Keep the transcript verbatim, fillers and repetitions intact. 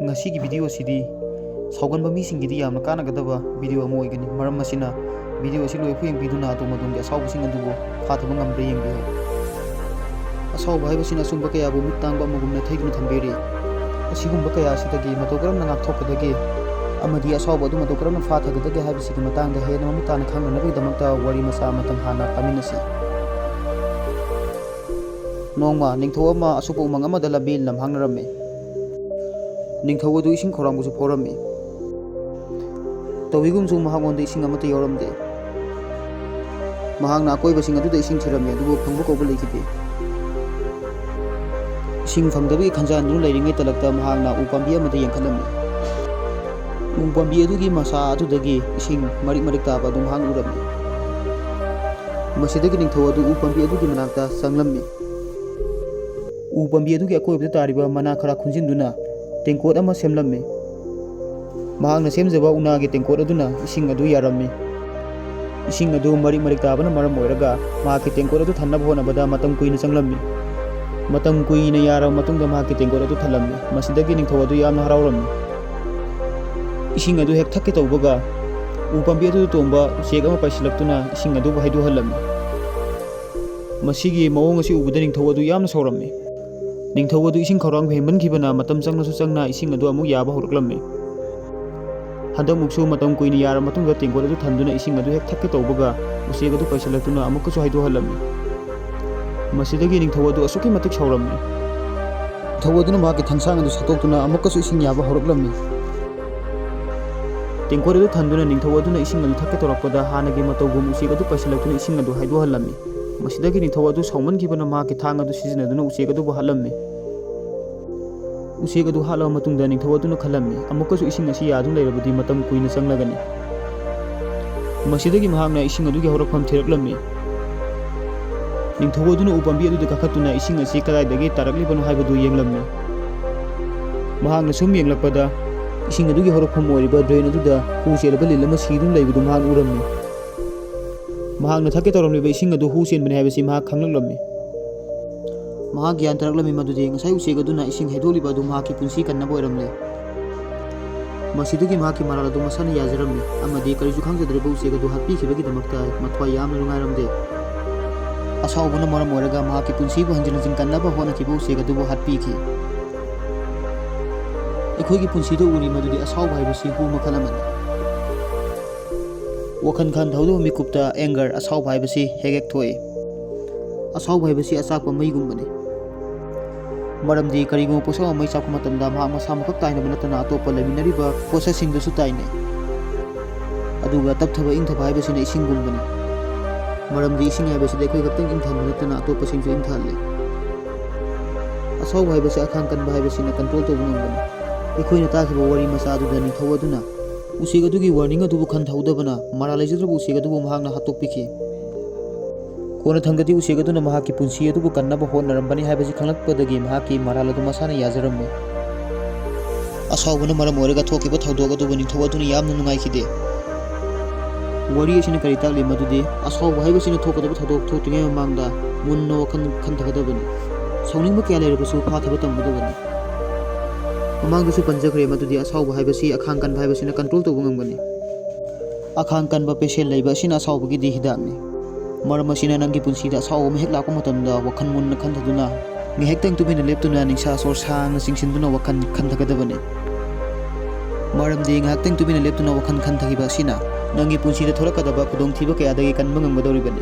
ꯉꯁꯤꯒꯤ video ꯑꯁꯤꯗꯤ ꯁꯥꯎꯒꯟꯕ ꯃꯤꯁꯤꯡꯒꯤꯗꯤ ꯌꯥꯝꯅ ꯀꯥꯟꯅꯒꯗꯕ video ꯑꯃ ꯑꯣꯏꯒꯅꯤ꯫ ꯃꯔꯝ ꯑꯁꯤꯅ video ꯑꯁꯤ ꯂꯣꯏꯐꯥꯎ ꯌꯦꯡꯕꯤꯗꯨꯅ ꯑꯗꯣꯝ ꯑꯗꯣꯝꯒꯤ ꯑꯁꯥꯎꯕꯁꯤꯡ ꯑꯗꯨꯕꯨ ꯐꯥꯊꯕ ꯉꯝꯕ꯭ꯔꯥ ꯌꯦꯡꯕꯤꯌꯨ꯫ ꯑꯁꯥꯎꯕ ꯍꯥꯏꯕꯁꯤꯅ ꯑꯆꯨꯝꯕ ꯀꯌꯥꯕꯨ ꯃꯤꯠ ꯇꯥꯡꯕ ꯑꯃꯒꯨꯝꯅ ꯊꯩꯗꯨꯅ ꯊꯝꯕꯤꯔꯤ꯫ ꯑꯁꯤꯒꯨꯝꯕ ꯀꯌꯥ ꯑꯁꯤꯗꯒꯤ ꯃꯇꯧ ꯀꯔꯝꯅ ꯉꯥꯛꯊꯣꯛꯀꯗꯒꯦ ꯑꯃꯗꯤ ꯑꯁꯥꯎꯕ ꯑꯗꯨ ꯃꯇꯧ ꯀꯔꯝꯅ ꯐꯥꯊꯒꯗꯒꯦ ꯍꯥꯏꯕꯁꯤꯒꯤ ꯃꯇꯥꯡꯗ ꯍꯦꯟꯅ ꯃꯃꯨꯠ ꯇꯥꯅ ꯈꯪꯅꯅꯕꯒꯤꯗꯃꯛꯇ ꯋꯥꯔꯤ ꯃꯆꯥ ꯑꯃꯇꯪ ꯍꯥꯟꯅ ꯇꯥꯃꯤꯟꯅꯁꯤ꯫ ꯅꯣꯡꯃ ꯅꯤꯡꯊꯧ ꯑꯃ ꯑꯁꯨꯞꯄ ꯎꯃꯪ ꯑꯃꯗ ꯂꯝꯕꯤ ꯂꯝꯍꯥꯡꯅꯔꯝꯃꯤ꯫ ꯅꯤꯡꯊꯧ ꯑꯗꯨ ꯏꯁꯤꯡ ꯈꯧꯔꯥꯡꯕꯁꯨ ꯐꯥꯎꯔꯝꯃꯤ꯫ ꯇꯧꯏꯒꯨꯝꯁꯨ ꯃꯍꯥꯛꯉꯣꯟꯗ ꯏꯁꯤꯡ ꯑꯃꯠꯇ ꯌꯥꯎꯔꯝꯗꯦ꯫ ꯃꯍꯥꯛꯅ ꯑꯀꯣꯏꯕꯁꯤꯡ ꯑꯗꯨꯗ ꯏꯁꯤꯡ ꯊꯤꯔꯝꯃꯤ, ꯑꯗꯨꯕꯨ ꯐꯪꯕ ꯀꯧꯕ ꯂꯩꯈꯤꯗꯦ꯫ ꯏꯁꯤꯡ ꯐꯪꯗꯕꯒꯤ ꯈꯟꯖꯥꯟꯗꯨꯅ ꯂꯩꯔꯤꯉꯩ ꯇꯂꯛꯇ ꯃꯍꯥꯛꯅ ꯎ ꯄꯥꯝꯕꯤ ꯑꯃꯗ ꯌꯦꯡꯈꯠꯂꯝꯃꯤ꯫ ꯎ ꯄꯥꯝꯕꯤ ꯑꯗꯨꯒꯤ ꯃꯁꯥ ꯑꯗꯨꯗꯒꯤ ꯏꯁꯤꯡ ꯃꯔꯤꯛ ꯃꯔꯤꯛ ꯇꯥꯕ ꯑꯗꯨ ꯃꯍꯥꯛꯅ ꯎꯔꯝꯃꯤ꯫ ꯃꯁꯤꯗꯒꯤ ꯅꯤꯡꯊꯧ ꯑꯗꯨ ꯎ ꯄꯥꯝꯕꯤ ꯑꯗꯨꯒꯤ ꯃꯅꯥꯛꯇ ꯆꯪꯂꯝꯃꯤ꯫ ꯎ ꯄꯥꯝꯕꯤ ꯑꯗꯨꯒꯤ ꯑꯀꯣꯏꯕꯗ ꯇꯥꯔꯤꯕ ꯃꯅꯥ ꯈꯔ ꯈꯨꯟꯖꯤꯟꯗꯨꯅ ꯇꯦꯡꯀꯣꯠ ꯑꯃ ꯁꯦꯝꯂꯝꯃꯤ꯫ ꯃꯍꯥꯛꯅ ꯁꯦꯝꯖꯕ ꯎꯅꯥꯒꯤ ꯇꯦꯡꯀꯣꯠ ꯑꯗꯨꯅ ꯏꯁꯤꯡ ꯑꯗꯨ ꯌꯥꯔꯝꯃꯤ꯫ ꯏꯁꯤꯡ ꯑꯗꯨ ꯃꯔꯤꯛ ꯃꯔꯤꯛ ꯇꯥꯕꯅ ꯃꯔꯝ ꯑꯣꯏꯔꯒ ꯃꯍꯥꯛꯀꯤ ꯇꯦꯡꯀꯣꯠ ꯑꯗꯨ ꯊꯟꯅꯕ ꯍꯣꯠꯅꯕꯗ ꯃꯇꯝ ꯀꯨꯏꯅ ꯆꯪꯂꯝꯃꯤ꯫ ꯃꯇꯝ ꯀꯨꯏꯅ ꯌꯥꯔꯕ ꯃꯇꯨꯡꯗ ꯃꯍꯥꯛꯀꯤ ꯇꯦꯡꯀꯣꯠ ꯑꯗꯨ ꯊꯜꯂꯝꯃꯤ꯫ ꯃꯁꯤꯗꯒꯤ ꯅꯤꯡꯊꯧ ꯑꯗꯨ ꯌꯥꯝꯅ ꯍꯔꯥꯎꯔꯝꯃꯤ꯫ ꯏꯁꯤꯡ ꯑꯗꯨ ꯍꯦꯛ ꯊꯛꯀꯦ ꯇꯧꯕꯒ ꯎ ꯄꯥꯝꯕꯤ ꯑꯗꯨꯗ ꯇꯣꯡꯕ ꯎꯆꯦꯛ ꯑꯃ ꯄꯥꯏꯁꯤꯜꯂꯛꯇꯨꯅ ꯏꯁꯤꯡ ꯑꯗꯨꯕꯨ ꯍꯩꯗꯣꯛꯍꯜꯂꯝꯃꯤ꯫ ꯃꯁꯤꯒꯤ ꯃꯑꯣꯡ ꯑꯁꯤ ꯎꯕꯗ ꯅꯤꯡꯊꯧ ꯑꯗꯨ ꯌꯥꯝꯅ ꯁꯥꯎꯔꯝꯃꯤ꯫ ꯅꯤꯡꯊꯧ ꯑꯗꯨ ꯏꯁꯤꯡ ꯈꯧꯔꯥꯡꯕ ꯍꯦꯟꯃꯟꯈꯤꯕꯅ ꯃꯇꯝ ꯆꯪꯂꯁꯨ ꯆꯪꯅ ꯏꯁꯤꯡ ꯑꯗꯨ ꯑꯃꯨꯛ ꯌꯥꯕ ꯍꯧꯔꯛꯂꯝꯃꯤ꯫ ꯍꯟꯗꯛꯃꯨꯛꯁꯨ ꯃꯇꯝ ꯀꯨꯏꯅ ꯌꯥꯔꯕ ꯃꯇꯨꯡꯗ ꯇꯦꯡꯀꯣꯠ ꯑꯗꯨ ꯊꯟꯗꯨꯅ ꯏꯁꯤꯡ ꯑꯗꯨ ꯍꯦꯛ ꯊꯛꯀꯦ ꯇꯧꯕꯒ ꯎꯆꯦꯛ ꯑꯗꯨ ꯄꯥꯏꯁꯤꯜꯂꯛꯇꯨꯅ ꯑꯃꯨꯛꯀꯁꯨ ꯍꯩꯗꯣꯛꯍꯜꯂꯝꯃꯤ꯫ ꯃꯁꯤꯗꯒꯤ ꯅꯤꯡꯊꯧ ꯑꯗꯨ ꯑꯁꯨꯛꯀꯤ ꯃꯇꯤꯛ ꯁꯥꯎꯔꯝꯃꯤ꯫ ꯅꯤꯡꯊꯧ ꯑꯗꯨꯅ ꯃꯍꯥꯛꯀꯤ ꯊꯥꯡꯁꯥꯡ ꯑꯗꯨ ꯁꯠꯇꯣꯛꯇꯨꯅ ꯑꯃꯨꯛꯀꯁꯨ ꯏꯁꯤꯡ ꯌꯥꯕ ꯍꯧꯔꯛꯂꯝꯃꯤ꯫ ꯇꯦꯡꯀꯣꯠ ꯑꯗꯨ ꯊꯟꯗꯨꯅ ꯅꯤꯡꯊꯧ ꯑꯗꯨꯅ ꯏꯁꯤꯡ ꯑꯗꯨ ꯊꯛꯀꯦ ꯇꯧꯔꯛꯄꯗ ꯍꯥꯟꯅꯒꯤ ꯃꯇꯧꯒꯨꯝ ꯎꯆꯦꯛ ꯑꯗꯨ ꯄꯥꯏꯁꯤꯜꯂꯛꯇꯨꯅ ꯏꯁꯤꯡ ꯑꯗꯨ ꯍꯩꯗꯣꯛꯍꯜꯂꯝꯃꯤ꯫ ꯃꯁꯤꯗꯒꯤ ꯅꯤꯡꯊꯧ ꯑꯗꯨ ꯁꯥꯎꯃꯟꯈꯤꯕꯅ ꯃꯍꯥꯛꯀꯤ ꯊꯥꯡ ꯑꯗꯨ ꯁꯤꯖꯤꯟꯅꯗꯨꯅ ꯎꯆꯦꯛ ꯑꯗꯨꯕꯨ ꯍꯥꯠꯂꯝꯃꯤ꯫ ꯎꯆꯦꯛ ꯑꯗꯨ ꯍꯥꯠꯂꯕ ꯃꯇꯨꯡꯗ ꯅꯤꯡꯊꯧ ꯑꯗꯨꯅ ꯈꯜꯂꯝꯃꯤ, "ꯑꯃꯨꯛꯀꯁꯨ ꯏꯁꯤꯡ ꯑꯁꯤ ꯌꯥꯗꯨꯅ ꯂꯩꯔꯕꯗꯤ ꯃꯇꯝ ꯀꯨꯏꯅ ꯆꯪꯂꯒꯅꯤ꯫" ꯃꯁꯤꯗꯒꯤ ꯃꯍꯥꯛꯅ ꯏꯁꯤꯡ ꯑꯗꯨꯒꯤ ꯍꯧꯔꯛꯐꯝ ꯊꯤꯔꯛꯂꯝꯃꯤ꯫ ꯅꯤꯡꯊꯧ ꯑꯗꯨꯅ ꯎ ꯄꯥꯝꯕꯤ ꯑꯗꯨꯗ ꯀꯥꯈꯠꯇꯨꯅ ꯏꯁꯤꯡ ꯑꯁꯤ ꯀꯗꯥꯏꯗꯒꯤ ꯇꯥꯔꯛꯂꯤꯕꯅꯣ ꯍꯥꯏꯕꯗꯨ ꯌꯦꯡꯂꯝꯃꯤ꯫ ꯃꯍꯥꯛꯅ ꯁꯨꯝ ꯌꯦꯡꯂꯛꯄꯗ ꯏꯁꯤꯡ ꯑꯗꯨꯒꯤ ꯍꯧꯔꯛꯐꯝ ꯑꯣꯏꯔꯤꯕ drain ꯑꯗꯨꯗ ꯍꯨ ꯆꯦꯜꯂꯕ ꯂꯤꯟ ꯑꯃ ꯁꯤꯗꯨꯅ ꯂꯩꯕꯗꯨ ꯃꯍꯥꯛ ꯎꯔꯝꯃꯤ꯫ ꯃꯍꯥꯛꯅ ꯊꯛꯀꯦ ꯇꯧꯔꯝꯂꯤꯕ ꯏꯁꯤꯡ ꯑꯗꯨ ꯍꯨ ꯆꯦꯟꯕꯅꯤ ꯍꯥꯏꯕꯁꯤ ꯃꯍꯥꯛ ꯈꯪꯂꯛꯂꯝꯃꯤ꯫ ꯃꯍꯥꯛ ꯒ꯭ꯌꯥꯟ ꯇꯥꯔꯛꯂꯝꯃꯤ ꯃꯗꯨꯗꯤ ꯉꯁꯥꯏ ꯎꯆꯦꯛ ꯑꯗꯨꯅ ꯏꯁꯤꯡ ꯍꯩꯗꯣꯛꯂꯤꯕ ꯑꯗꯨ ꯃꯍꯥꯛꯀꯤ ꯄꯨꯟꯁꯤ ꯀꯟꯅꯕ ꯑꯣꯏꯔꯝꯂꯦ꯫ ꯃꯁꯤꯗꯒꯤ ꯃꯍꯥꯛꯀꯤ ꯃꯔꯥꯜ ꯑꯗꯨ ꯃꯁꯥꯅ ꯌꯥꯖꯔꯝꯃꯤ ꯑꯃꯗꯤ ꯀꯔꯤꯁꯨ ꯈꯪꯖꯗ꯭ꯔꯤꯕ ꯎꯆꯦꯛ ꯑꯗꯨ ꯍꯥꯠꯄꯤꯈꯤꯕꯒꯤꯗꯃꯛꯇ ꯃꯊ꯭ꯋꯥꯏ ꯌꯥꯝꯅ ꯅꯨꯡꯉꯥꯏꯔꯝꯗꯦ꯫ ꯑꯁꯥꯎꯕꯅ ꯃꯔꯝ ꯑꯣꯏꯔꯒ ꯃꯍꯥꯛꯀꯤ ꯄꯨꯟꯁꯤꯕꯨ ꯍꯟꯖꯤꯟ ꯍꯟꯖꯤꯟ ꯀꯟꯅꯕ ꯍꯣꯠꯅꯈꯤꯕ ꯎꯆꯦꯛ ꯑꯗꯨꯕꯨ ꯍꯥꯠꯄꯤꯈꯤ꯫ ꯑꯩꯈꯣꯏꯒꯤ ꯄꯨꯟꯁꯤꯗ ꯎꯔꯤ ꯃꯗꯨꯗꯤ ꯑꯁꯥꯎꯕ ꯍꯥꯏꯕꯁꯤ ꯍꯨ ꯃꯈꯜ ꯑꯃꯅꯤ꯫ ꯋꯥꯈꯜ ꯈꯟꯊꯍꯧꯗꯕ ꯃꯤꯀꯨꯞꯇ anger, ꯑꯁꯥꯎꯕ ꯍꯥꯏꯕꯁꯤ ꯍꯦꯛ ꯍꯦꯛ ꯊꯣꯛꯏ꯫ ꯑꯁꯥꯎꯕ ꯍꯥꯏꯕꯁꯤ ꯑꯆꯥꯛꯄ ꯃꯩꯒꯨꯝꯕꯅꯤ꯫ ꯃꯔꯝꯗꯤ ꯀꯔꯤꯒꯨꯝꯕ ꯄꯣꯠꯁꯛ ꯑꯃ ꯃꯩ ꯆꯥꯛꯄ ꯃꯇꯝꯗ ꯃꯍꯥꯛ ꯃꯁꯥꯃꯛ ꯈꯛ ꯇꯥꯏꯅꯕ ꯅꯠꯇꯅ ꯑꯇꯣꯞꯄ ꯂꯩꯃꯤꯟꯅꯔꯤꯕ ꯄꯣꯠꯁꯛꯁꯤꯡꯗꯁꯨ ꯇꯥꯏꯅꯩ꯫ ꯑꯗꯨꯒ ꯇꯞꯊꯕ ꯏꯪꯊꯕ ꯍꯥꯏꯕꯁꯤꯅ ꯏꯁꯤꯡꯒꯨꯝꯕꯅꯤ꯫ ꯃꯔꯝꯗꯤ ꯏꯁꯤꯡ ꯍꯥꯏꯕꯁꯤꯗꯤ ꯑꯩꯈꯣꯏ ꯈꯛꯇꯪ ꯏꯪꯊꯍꯟꯕ ꯅꯠꯇꯅ ꯑꯇꯣꯞꯄꯁꯤꯡꯁꯨ ꯏꯪꯊꯍꯜꯂꯤ꯫ ꯑꯁꯥꯎꯕ ꯍꯥꯏꯕꯁꯤ ꯑꯈꯥꯡ ꯀꯟꯕ ꯍꯥꯏꯕꯁꯤꯅ control ꯇꯧꯕ ꯉꯝꯒꯅꯤ꯫ ꯑꯩꯈꯣꯏꯅ ꯇꯥꯈꯤꯕ ꯋꯥꯔꯤ ꯃꯆꯥ ꯑꯗꯨꯗ ꯅꯤꯡꯊꯧ ꯑꯗꯨꯅ ꯎꯆꯦꯛ ꯑꯗꯨꯒꯤ warning ꯑꯗꯨꯕꯨ ꯈꯟꯊꯍꯧꯗꯕꯅ ꯃꯔꯥꯜ ꯂꯩꯖꯗ꯭ꯔꯕ ꯎꯆꯦꯛ ꯑꯗꯨꯕꯨ ꯃꯍꯥꯛꯅ ꯍꯥꯠꯇꯣꯛꯄꯤꯈꯤ꯫ ꯀꯣꯟꯅꯊꯪꯗꯗꯤ ꯎꯆꯦꯛ ꯑꯗꯨꯅ ꯃꯍꯥꯛꯀꯤ ꯄꯨꯟꯁꯤ ꯑꯗꯨꯕꯨ ꯀꯟꯅꯕ ꯍꯣꯠꯅꯔꯝꯕꯅꯤ ꯍꯥꯏꯕꯁꯤ ꯈꯪꯂꯛꯄꯗꯒꯤ ꯃꯍꯥꯛꯀꯤ ꯃꯔꯥꯜ ꯑꯗꯨ ꯃꯁꯥꯅ ꯌꯥꯖꯔꯝꯃꯤ꯫ ꯑꯁꯥꯎꯕꯅ ꯃꯔꯝ ꯑꯣꯏꯔꯒ ꯊꯣꯛꯈꯤꯕ ꯊꯧꯗꯣꯛ ꯑꯗꯨꯕꯨ ꯅꯤꯡꯊꯧ ꯑꯗꯨꯅ ꯌꯥꯝꯅ ꯅꯨꯡꯉꯥꯏꯈꯤꯗꯦ꯫ ꯋꯥꯔꯤ ꯑꯁꯤꯅ ꯀꯔꯤ ꯇꯥꯛꯂꯤ? ꯃꯗꯨꯗꯤ ꯑꯁꯥꯎꯕ ꯍꯥꯏꯕꯁꯤꯅ ꯊꯣꯛꯀꯗꯕ ꯊꯧꯗꯣꯛ ꯊꯣꯛꯇ꯭ꯔꯤꯉꯩ ꯃꯃꯥꯡꯗ ꯃꯨꯟꯅ ꯋꯥꯈꯜ ꯈꯟꯊꯒꯗꯕꯅꯤ꯫ ꯁꯥꯎꯅꯤꯡꯕ ꯀꯌꯥ ꯂꯩꯔꯕꯁꯨ ꯐꯥꯊꯕ ꯇꯝꯒꯗꯕꯅꯤ꯫ ꯃꯃꯥꯡꯗꯁꯨ ꯄꯟꯖꯈ꯭ꯔꯦ, ꯃꯗꯨꯗꯤ ꯑꯁꯥꯎꯕ ꯍꯥꯏꯕꯁꯤ ꯑꯈꯥꯡ ꯀꯟꯕ ꯍꯥꯏꯕꯁꯤꯅ control ꯇꯧꯕ ꯉꯝꯒꯅꯤ꯫ ꯑꯈꯥꯡ ꯀꯟꯕ patience ꯂꯩꯕ ꯑꯁꯤꯅ ꯑꯁꯥꯎꯕꯒꯤꯗꯤ ꯍꯤꯗꯥꯛꯅꯤ꯫ ꯃꯔꯝ ꯑꯁꯤꯅ ꯅꯪꯒꯤ ꯄꯨꯟꯁꯤꯗ ꯑꯁꯥꯎꯕ ꯑꯃ ꯍꯦꯛ ꯂꯥꯛꯄ ꯃꯇꯝꯗ ꯋꯥꯈꯜ ꯃꯨꯟꯅ ꯈꯟꯊꯗꯨꯅ, ꯉꯥꯏꯍꯥꯛꯇꯪ ꯇꯨꯃꯤꯟꯅ ꯂꯦꯞꯇꯨꯅ ꯅꯤꯡꯁꯥ ꯁꯣꯔ ꯁꯥꯡꯅ ꯆꯤꯡꯁꯤꯟꯗꯨꯅ ꯋꯥꯈꯜ ꯈꯟꯊꯒꯗꯕꯅꯤ꯫ ꯃꯔꯝꯗꯤ ꯉꯥꯏꯍꯥꯛꯇꯪ ꯇꯨꯃꯤꯟꯅ ꯂꯦꯞꯇꯨꯅ ꯋꯥꯈꯜ ꯈꯟꯊꯈꯤꯕ ꯑꯁꯤꯅ ꯅꯪꯒꯤ ꯄꯨꯟꯁꯤꯗ ꯊꯣꯛꯂꯛꯀꯗꯕ ꯈꯨꯗꯣꯡꯊꯤꯕ ꯀꯌꯥꯗꯒꯤ ꯀꯟꯕ ꯉꯝꯒꯗꯧꯔꯤꯕꯅꯤ꯫